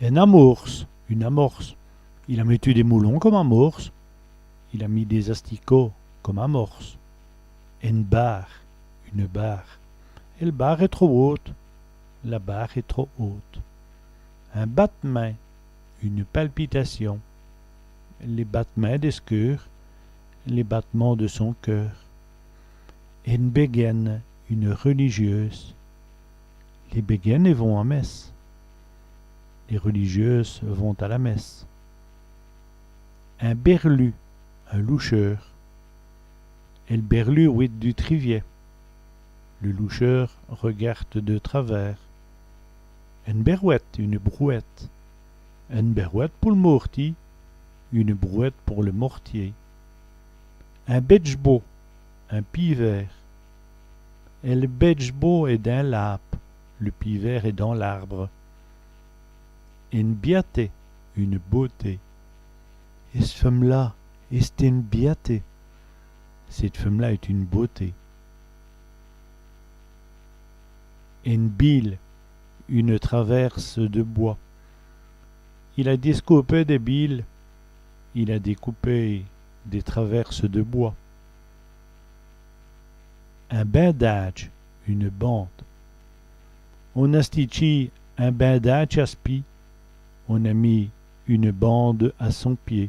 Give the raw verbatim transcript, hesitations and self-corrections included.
Ène amôrce, une amorce. Il a mètu dès moulons come amôrce. Il a mis des asticots comme amorce. Ène bâre, une barre. El bâre èst trop wôte. La barre est trop haute. In batemints, une palpitation. Lès batemints dè s' keûr, les battements de son cœur. Ène bèguène, une religieuse. Lès bèguènes vont à mèsse. Les religieuses vont à la messe. In bèrlu, un loucheur. El bèrlu wète du triviès. Le loucheur regarde de travers. Ène bèrwète, une brouette. Ène bèrwète pou l' môrtî, une brouette pour le mortier. In bètch-bos, un pivert. El bètch-bos èst dins l'âbe, le pivert est dans l'arbre. Ène biaté, une beauté. Ès' feume-là èst ène biaté. Cette femme-là est une beauté. Ène bile, une traverse de bois. Il a discôpé dès biles. Il a découpé des traverses de bois. In bindâdje, une bande. On a stitchî in bindâdje à s' pîd. On a mis une bande à son pied.